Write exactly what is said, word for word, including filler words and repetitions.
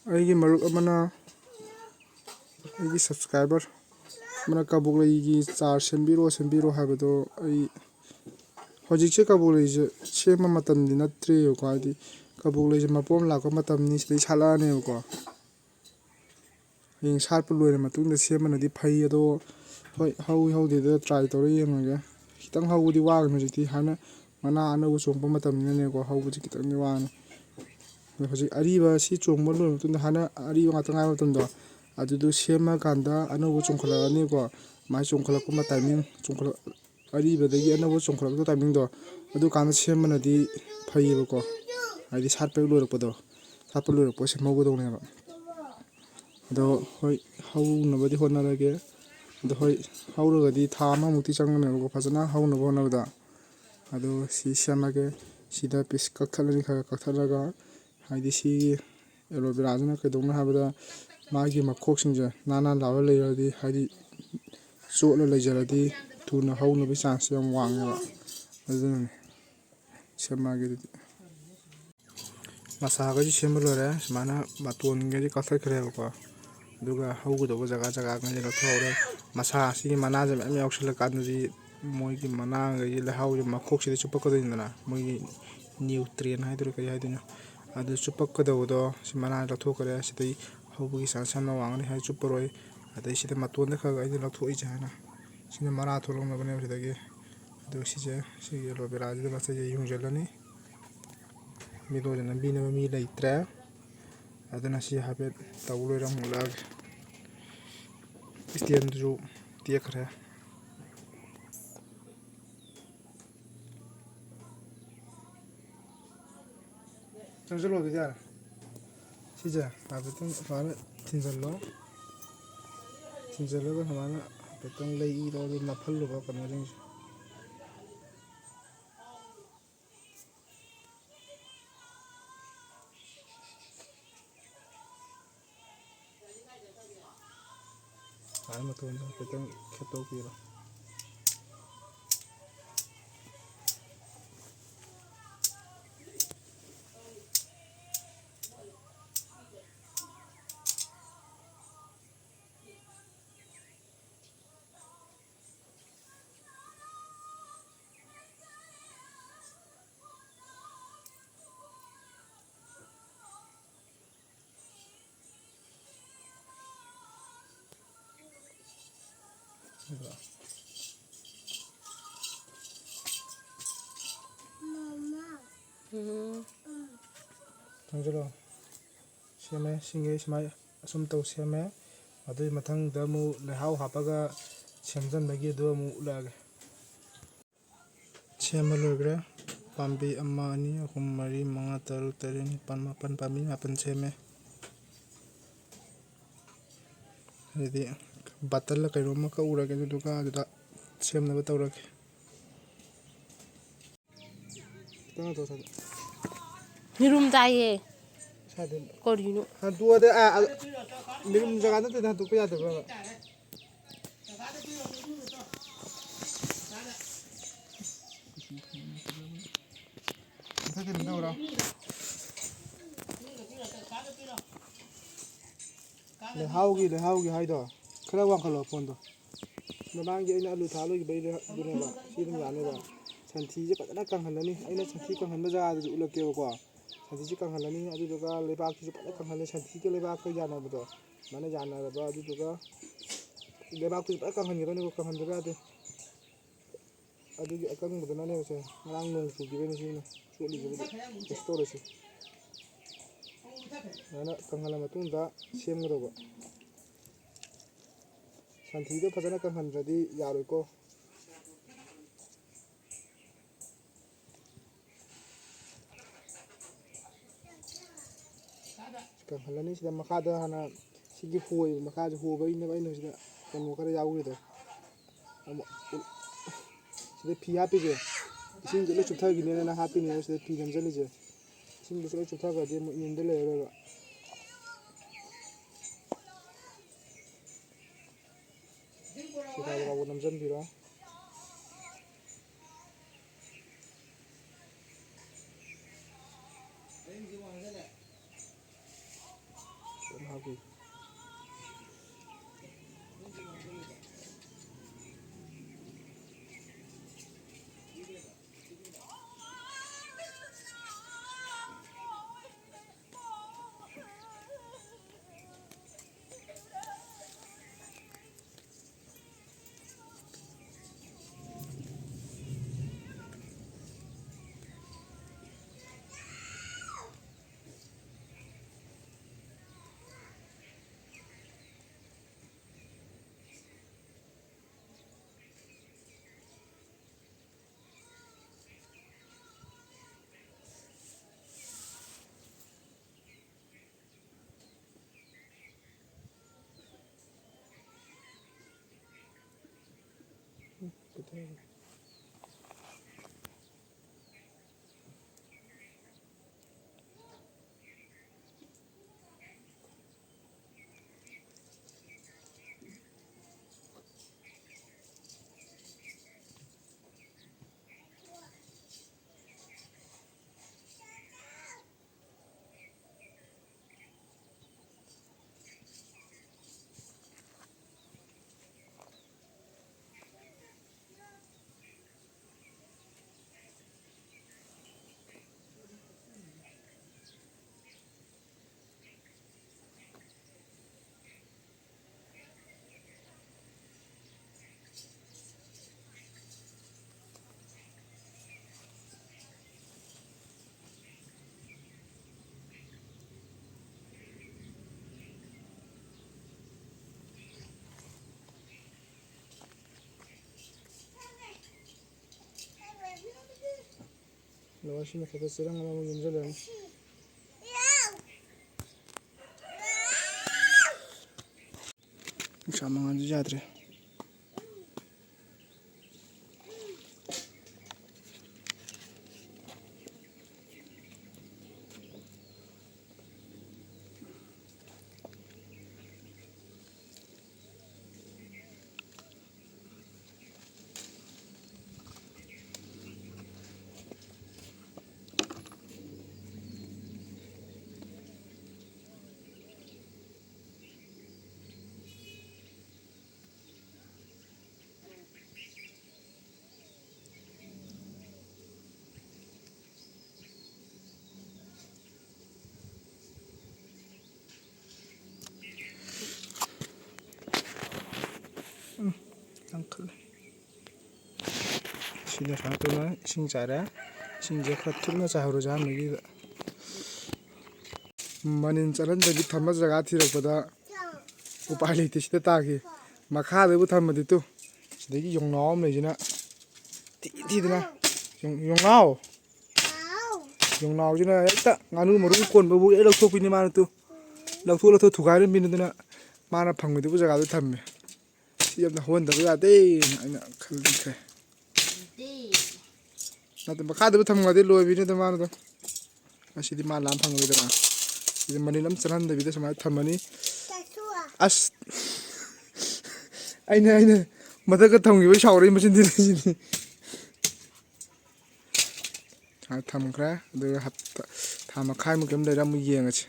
ꯑꯩꯒꯤ ꯃꯔꯨꯞ ꯑꯃꯅ, ꯑꯩꯒꯤ subscriber ꯑꯃꯅ ꯀꯕꯣꯛ ꯂꯩꯒꯤ ꯆꯥꯔ ꯁꯦꯝꯕꯤꯔꯣ, ꯁꯦꯝꯕꯤꯔꯣ ꯍꯥꯏꯕꯗꯣ ꯑꯩ ꯍꯧꯖꯤꯛꯁꯦ ꯀꯕꯣꯛ ꯂꯩꯁꯦ ꯁꯦꯝꯕ ꯃꯇꯝꯗꯤ ꯅꯠꯇ꯭ꯔꯦꯕꯀꯣ, ꯍꯥꯏꯗꯤ ꯀꯕꯣꯛ ꯂꯩꯁꯦ ꯃꯄꯣꯝ ꯂꯥꯛꯄ ꯃꯇꯝꯅꯤ, ꯁꯤꯗꯩ ꯁꯥꯠꯂꯛꯑꯅꯦꯕꯀꯣ꯫ ꯍꯌꯦꯡ ꯁꯥꯠꯄ ꯂꯣꯏꯔ ꯃꯇꯨꯡꯗ ꯁꯦꯝꯕꯅꯗꯤ ꯐꯩ꯫ ꯑꯗꯣ ꯍꯣꯏ, ꯍꯧꯏ ꯍꯧꯗꯦꯗ try ꯇꯧꯔ ꯌꯦꯡꯉꯒꯦ꯫ ꯈꯤꯇꯪ ꯍꯧꯕꯗꯤ ꯋꯥꯒꯅꯤ ꯍꯧꯖꯤꯛꯇꯤ, ꯍꯥꯟꯅ ꯃꯅꯥ ꯑꯅꯧꯕ ꯆꯣꯡꯕ ꯃꯇꯝꯅꯤꯅꯅꯦꯀꯣ, ꯍꯧꯕꯁꯤ ꯈꯤꯇꯪꯗꯤ ꯋꯥꯅꯤ꯫ ꯑꯗꯣ ꯍꯧꯖꯤꯛ ꯑꯔꯤꯕ ꯁꯤ ꯆꯣꯡꯕ ꯂꯣꯏꯔ ꯃꯇꯨꯡꯗ, ꯍꯥꯟꯅ ꯑꯔꯤꯕ ꯉꯥꯛꯇ ꯉꯥꯏꯕ ꯃꯇꯝꯗꯣ, ꯑꯗꯨꯗꯣ ꯁꯦꯝꯃꯀꯥꯟꯗ ꯑꯅꯧꯕ ꯆꯣꯡꯈꯠꯂꯛꯑꯅꯤꯀꯣ꯫ ꯃꯥꯏ ꯆꯣꯡꯈꯠꯂꯛꯄ timing, ꯆꯣꯡꯈꯠꯂꯛ-, ꯑꯔꯤꯕꯗꯒꯤ ꯑꯅꯧꯕ ꯆꯣꯡꯈꯠꯂꯛꯄ timingꯗꯣ, ꯑꯗꯨꯀꯥꯟꯗ ꯁꯦꯝꯕꯅꯗꯤ ꯐꯩꯌꯦꯕꯀꯣ꯫ ꯍꯥꯏꯗꯤ ꯁꯥꯠꯄ ꯍꯦꯛ ꯂꯣꯏꯔꯛꯄꯗꯣ, ꯁꯥꯠꯄ ꯂꯣꯏꯔꯛꯄ ꯁꯦꯝꯍꯧꯒꯗꯧꯅꯦꯕ꯫ ꯑꯗꯣ ꯍꯣꯏ, ꯍꯧꯅꯕꯗꯤ ꯍꯣꯠꯅꯔꯒꯦ꯫ ꯑꯗꯣ ꯍꯣꯏ, ꯍꯧꯔꯒꯗꯤ ꯊꯥ ꯑꯃꯃꯨꯛꯇꯤ ꯆꯪꯒꯅꯦꯕꯀꯣ, ꯐꯖꯅ ꯍꯧꯅꯕ ꯍꯣꯠꯅꯕꯗ꯫ ꯑꯗꯣ ꯁꯤ ꯁꯦꯝꯃꯒꯦ꯫ ꯁꯤꯗ piece ꯀꯛꯊꯠꯂꯅꯤ, ꯈꯔ ꯈꯔ ꯀꯛꯊꯠꯂꯒ, ꯍꯥꯏꯗꯤ ꯁꯤꯒꯤ aloe veraꯁꯤꯅ ꯀꯩꯗꯧꯅꯣ ꯍꯥꯏꯕꯗ, ꯃꯥꯒꯤ ꯃꯈꯣꯛꯁꯤꯡꯁꯦ ꯅꯥꯟ ꯅꯥꯟ ꯂꯥꯎꯔ ꯂꯩꯔꯗꯤ, ꯍꯥꯏꯗꯤ ꯆꯣꯠꯂ ꯂꯩꯖꯔꯗꯤ, ꯊꯨꯅ ꯍꯧꯅꯕꯒꯤ chanceꯁꯦ ꯌꯥꯝ ꯋꯥꯡꯉꯦꯕ꯫ ꯑꯗꯨꯅꯅꯦ꯫ ꯁꯦꯝꯃꯛꯑꯒꯦ ꯑꯗꯨꯗꯤ꯫ ꯃꯁꯥꯈꯩꯁꯨ ꯁꯦꯝꯕ ꯂꯣꯏꯔꯦ꯫ ꯁꯨꯃꯥꯏꯅ ꯃꯇꯣꯟꯈꯩꯗꯤ ꯀꯛꯊꯠꯈ꯭ꯔꯦꯕꯀꯣ꯫ ꯑꯗꯨꯒ ꯍꯧꯒꯗꯧꯕ ꯖꯒꯥ ꯖꯒꯥꯈꯩꯗꯤ ꯂꯧꯊꯣꯛꯍꯧꯔꯦ꯫ ꯃꯁꯥ ꯑꯁꯤꯒꯤ ꯃꯅꯥꯁꯦ ꯃꯌꯥꯝ ꯌꯥꯎꯁꯜꯂꯀꯥꯟꯗꯗꯤ ꯃꯣꯏꯒꯤ ꯃꯅꯥꯈꯩꯒꯤ ꯂꯩꯍꯥꯎꯁꯦ ꯃꯈꯣꯛꯁꯤꯗ ꯆꯨꯞꯄꯛꯀꯗꯣꯏꯅꯤꯗꯅ, ꯃꯣꯏꯒꯤ nutrient ꯍꯥꯏꯗꯣꯏꯔꯥ ꯀꯔꯤ ꯍꯥꯏꯗꯣꯏꯅꯣ, ꯑꯗꯨ ꯆꯨꯞꯄꯛꯀꯗꯧꯕꯗꯣ ꯁꯤ ꯃꯅꯥ ꯂꯧꯊꯣꯛꯈ꯭ꯔꯦ꯫ ꯁꯤꯗꯩ ꯍꯧꯕꯒꯤ chance ꯌꯥꯝꯅ ꯋꯥꯡꯒꯅꯤ, ꯍꯥꯏꯗꯤ ꯆꯨꯞꯄꯔꯣꯏ꯫ ꯑꯗꯩ ꯁꯤꯗ ꯃꯇꯣꯟꯗ ꯈꯔ ꯈꯔ ꯑꯩꯅ ꯂꯧꯊꯣꯛꯏꯁꯦ ꯍꯥꯏꯅ, ꯁꯤꯅ ꯃꯔꯥ ꯊꯣꯛꯂꯛꯅꯕꯅꯦꯕ ꯁꯤꯗꯒꯤ꯫ ꯑꯗꯨ ꯁꯤꯁꯦ, ꯁꯤꯒꯤ aloe veraꯁꯤꯗ ꯃꯆꯩꯁꯦ ꯌꯨꯡꯁꯤꯜꯂꯅꯤ꯫ ꯃꯤꯠꯂꯣꯏꯗ ꯅꯝꯕꯤꯅꯕ ꯃꯤ ꯂꯩꯇ꯭ꯔꯦ꯫ ꯑꯗꯨꯅ ꯁꯤ ꯍꯥꯏꯐꯦꯠ ꯇꯧ ꯂꯣꯏꯔ ꯑꯃꯨꯛ ꯎꯠꯂꯛꯑꯒꯦ꯫ Standꯗꯨꯁꯨ ꯇꯦꯛꯈ꯭ꯔꯦ꯫ ꯆꯪꯁꯤꯜꯂꯣ ꯑꯗꯨꯗꯤ ꯌꯥꯔꯦ꯫ ꯁꯤꯁꯦ ꯍꯥꯏꯐꯦꯠꯇꯪ ꯁꯨꯃꯥꯏꯅ ꯊꯤꯟꯖꯜꯂꯣ꯫ ꯊꯤꯟꯖꯜꯂꯒ ꯁꯨꯃꯥꯏꯅ ꯍꯥꯏꯐꯦꯠꯇꯪ ꯂꯩ ꯏꯗꯣ ꯑꯗꯨ ꯅꯞꯍꯜꯂꯨꯕ ꯀꯩꯅꯣꯁꯤꯡꯁꯦ꯫ ꯁꯨꯃꯥꯏꯅ ꯃꯇꯣꯟꯗꯣ ꯍꯥꯏꯐꯦꯠꯇꯪ ꯈꯦꯠꯇꯣꯛꯄꯤꯔꯣ꯫ ꯎꯝ꯫ ꯊꯝꯖꯤꯜꯂꯣ꯫ ꯁꯦꯝꯃꯦ꯫ ꯁꯤꯡꯒꯩ ꯁꯨꯃꯥꯏ ꯑꯁꯨꯝ ꯇꯧ ꯁꯦꯝꯃꯦ꯫ ꯑꯗꯨꯒꯤ ꯃꯊꯪꯗ ꯑꯃꯨꯛ ꯂꯩꯍꯥꯎ ꯍꯥꯞꯄꯒ ꯁꯦꯝꯖꯟꯕꯒꯤ ꯑꯗꯨ ꯑꯃꯨꯛ ꯎꯠꯂꯛꯑꯒꯦ꯫ ꯁꯦꯝꯕ ꯂꯣꯏꯈ꯭ꯔꯦ꯫ ꯄꯥꯝꯕꯤ ꯑꯃ, ꯑꯅꯤ, ꯑꯍꯨꯝ, ꯃꯔꯤ, ꯃꯉꯥ, ꯇꯔꯨꯛ, ꯇꯔꯦꯠ, ꯅꯤꯄꯥꯜ, ꯃꯥꯄꯜ, ꯄꯥꯝꯕꯤ ꯃꯥꯄꯜ ꯁꯦꯝꯃꯦ꯫ ꯑꯗꯨꯗꯤ ꯕꯇꯜꯂ ꯀꯩꯅꯣꯝꯃ ꯀꯛꯎꯔꯒꯦ, ꯑꯗꯨꯗꯨꯒ ꯑꯗꯨꯗ ꯁꯦꯝꯅꯕ ꯇꯧꯔꯒꯦ꯫ ꯈꯤꯇꯪ ꯍꯟꯗꯣꯛꯑꯣ ꯁ꯭ꯋꯥꯏꯗ꯫ ꯌꯦꯔꯨꯝ ꯆꯥꯏꯌꯦ꯫ ꯁ꯭ꯋꯥꯏꯗ꯫ ꯀꯔꯤꯅꯣ? ꯍꯟꯗꯣꯛꯑꯗꯤ, ꯑꯥ, ꯑꯥ, ꯌꯦꯔꯨꯝ ꯖꯒꯥ ꯅꯠꯇꯦꯗ, ꯍꯟꯗꯣꯛꯄ ꯌꯥꯗꯕ꯭ꯔꯕ? ꯃꯊꯛꯇ ꯑꯗꯨꯝ ꯇꯧꯔꯣ꯫ ꯂꯩꯍꯥꯎꯒꯤ, ꯂꯩꯍꯥꯎꯒꯤ ꯍꯥꯏꯗꯣ ꯈꯔ ꯋꯥꯡꯈꯠꯂꯣ ꯐꯣꯟꯗꯣ꯫ ꯃꯃꯥꯡꯒꯤ ꯑꯩꯅ ꯑꯂꯨ ꯊꯥ ꯂꯣꯏꯈꯤꯕꯩꯗꯨꯅꯦꯕ꯫ ꯁꯤ ꯑꯗꯨꯝ ꯌꯥꯅꯦꯕ꯫ ꯁꯟꯊꯤꯁꯦ ꯐꯖꯅ ꯀꯪꯍꯜꯂꯅꯤ꯫ ꯑꯩꯅ ꯁꯟꯊꯤ ꯀꯪꯍꯟꯕ ꯖꯒꯥꯗꯨꯁꯨ ꯎꯠꯂꯛꯀꯦꯕꯀꯣ꯫ ꯁꯟꯊꯤꯁꯦ ꯀꯪꯍꯜꯂꯅꯤ, ꯑꯗꯨꯗꯨꯒ ꯂꯩꯕꯥꯛꯇꯨꯁꯨ ꯐꯖꯅ ꯀꯪꯍꯜꯂꯦ, ꯁꯟꯊꯤꯒ ꯂꯩꯕꯥꯛꯀ ꯌꯥꯅꯕꯗꯣ ꯑꯗꯨꯃꯥꯏꯅ ꯌꯥꯅꯔꯕ꯫ ꯑꯗꯨꯗꯨꯒ ꯂꯩꯕꯥꯛꯇꯨꯁꯨ ꯐꯖꯅ ꯀꯪꯍꯟꯒꯗꯕꯅꯤꯀꯣ, ꯀꯪꯍꯟꯗꯕ ꯌꯥꯗꯦ꯫ ꯑꯗꯨꯒꯤ ꯑꯀꯪꯕꯗꯨꯅꯅꯦꯕꯁꯦ, ꯉꯔꯥꯡ ꯅꯣꯡ ꯆꯨꯈꯤꯕꯩꯅꯦ ꯁꯤꯅ ꯆꯣꯠꯂꯤꯁꯤꯕꯨꯗꯤ꯫ ꯀꯩꯁꯨ ꯇꯧꯔꯣꯏꯁꯤ꯫ ꯑꯗꯨꯃꯥꯏꯅ ꯀꯪꯍꯜꯂ ꯃꯇꯨꯡꯗ ꯁꯦꯝꯒꯗꯧꯕ꯫ ꯁꯟꯊꯤꯗꯣ ꯐꯖꯅ ꯀꯪꯍꯟꯗ꯭ꯔꯗꯤ ꯌꯥꯔꯣꯏꯀꯣ꯫ ꯀꯪꯍꯜꯂꯅꯤ꯫ ꯁꯤꯗ ꯃꯈꯥꯗ ꯍꯥꯟꯅ ꯁꯤꯒꯤ ꯍꯣꯏꯕ, ꯃꯈꯥꯁꯦ ꯍꯣꯕꯒꯤꯅꯦꯕ ꯑꯩꯅ ꯁꯤꯗ ꯀꯩꯅꯣ ꯈꯔ ꯌꯥꯎꯈ꯭ꯔꯤꯗꯣ꯫ ꯑꯃꯨꯛ ꯁꯤꯗ ꯐꯤ ꯍꯥꯞꯄꯤꯁꯦ, ꯏꯁꯤꯡꯁꯦ ꯂꯣꯏ ꯆꯨꯞꯊꯈꯤꯅꯦꯅ ꯍꯥꯞꯄꯤꯅꯦꯕ ꯁꯤꯗ ꯐꯤ ꯅꯝꯁꯤꯜꯂꯤꯁꯦ꯫ ꯏꯁꯤꯡꯗꯣ ꯂꯣꯏ ꯆꯨꯞꯊꯈ꯭ꯔꯗꯤ ꯑꯃꯨꯛ ꯏꯟꯗ ꯂꯩꯔꯔꯣꯏꯕ꯫ ꯁꯤ ꯈꯔ ꯈꯔ ꯅꯝꯁꯤꯟꯕꯤꯔꯣ꯫ ꯈꯤꯇꯪ ꯍꯥꯞꯄꯤ꯫ ꯂꯣꯏꯔꯦ, ꯁꯤ ꯃꯊꯛꯇ ꯆꯦꯔꯪ ꯑꯃꯃꯨꯛ ꯌꯣꯝꯁꯤꯜꯂꯅꯤ꯫ ꯅꯨꯡꯁꯥ ꯃꯉꯥꯜꯁꯨ ꯌꯥꯗ꯭ꯔꯦ꯫ ꯎꯝ, ꯌꯥꯝ ꯈꯜꯂꯦ꯫ ꯁꯤꯗ ꯁꯨꯃꯥꯏꯅ ꯇꯧꯅ ꯏꯁꯤꯡ ꯆꯥꯏꯔꯦ꯫ ꯏꯁꯤꯡꯁꯦ ꯈꯔ ꯊꯨꯅ ꯆꯥꯏꯍꯧꯔꯁꯦ ꯑꯍꯥꯟꯕꯒꯤꯗ꯫ ꯃꯅꯤꯟ ꯆꯠꯍꯟꯗꯕꯤ ꯊꯝꯕ ꯖꯒꯥ ꯊꯤꯔꯛꯄꯗ ꯎꯄꯥꯏ ꯂꯩꯇꯦ, ꯁꯤꯗ ꯇꯥꯈꯤ꯫ ꯃꯈꯥꯗꯕꯨ ꯊꯝꯃꯗꯤ ꯇꯨ, ꯁꯤꯗꯒꯤ ꯌꯣꯡꯅꯥꯎ ꯑꯃ ꯂꯩꯁꯤꯅ ꯊꯤ ꯊꯤꯗꯅ, ꯌꯣꯡ-, ꯌꯣꯡꯅꯥꯎ꯫ ꯌꯣꯡꯅꯥꯎꯁꯤꯅ ꯍꯦꯛꯇ ꯉꯥꯅꯨ ꯃꯔꯨꯝ ꯀꯣꯟꯕꯕꯨ ꯍꯦꯛ ꯂꯧꯊꯣꯛꯄꯤꯅꯤ ꯃꯥꯅ ꯇꯨ꯫ ꯂꯧꯊꯣꯛ, ꯂꯧꯊꯣꯛ ꯊꯨꯒꯥꯏꯔꯝꯕꯤꯅꯤ꯫ ꯑꯗꯨꯅ ꯃꯥꯅ ꯐꯪꯉꯣꯏꯗꯕ ꯖꯒꯥꯗꯨ ꯊꯝꯃꯦ꯫ ꯁꯤ ꯌꯥꯝꯅ ꯍꯣꯟꯗꯕ ꯌꯥꯗꯦ꯫ ꯑꯩꯅ ꯈꯜꯂꯤꯈ꯭ꯔꯦ꯫ ꯅꯠꯇꯦ, ꯃꯈꯥꯗꯕꯨ ꯊꯝꯃꯗꯤ ꯂꯣꯏꯕꯤꯅꯤꯗ ꯃꯥꯅ ꯑꯗꯨꯝ꯫ ꯉꯁꯤꯗꯤ ꯃꯥ ꯂꯥꯝ ꯐꯪꯉꯔꯣꯏꯗꯅ꯫ ꯁꯤꯗꯤ ꯃꯅꯤꯟ ꯑꯃ ꯆꯠꯍꯟꯗꯕꯤꯗ ꯁꯨꯃꯥꯏꯅ ꯊꯝꯃꯅꯤ꯫ ꯑꯁ꯫ ꯑꯩꯅ ꯑꯩꯅ ꯃꯊꯛꯇ ꯊꯝꯈꯤꯕꯩ ꯁꯥꯎꯔꯛꯏ ꯃꯆꯤꯟ ꯊꯤꯔꯤꯁꯤꯗꯤ꯫ ꯁꯨꯃꯥꯏꯅ ꯊꯝꯈ꯭ꯔꯦ꯫ ꯑꯗꯨꯒ ꯍꯞꯇꯥ ꯊꯥ ꯃꯈꯥꯏꯃꯨꯛꯀꯤ ꯑꯃ ꯂꯩꯔ ꯑꯃꯨꯛ ꯌꯦꯡꯉꯁꯤ꯫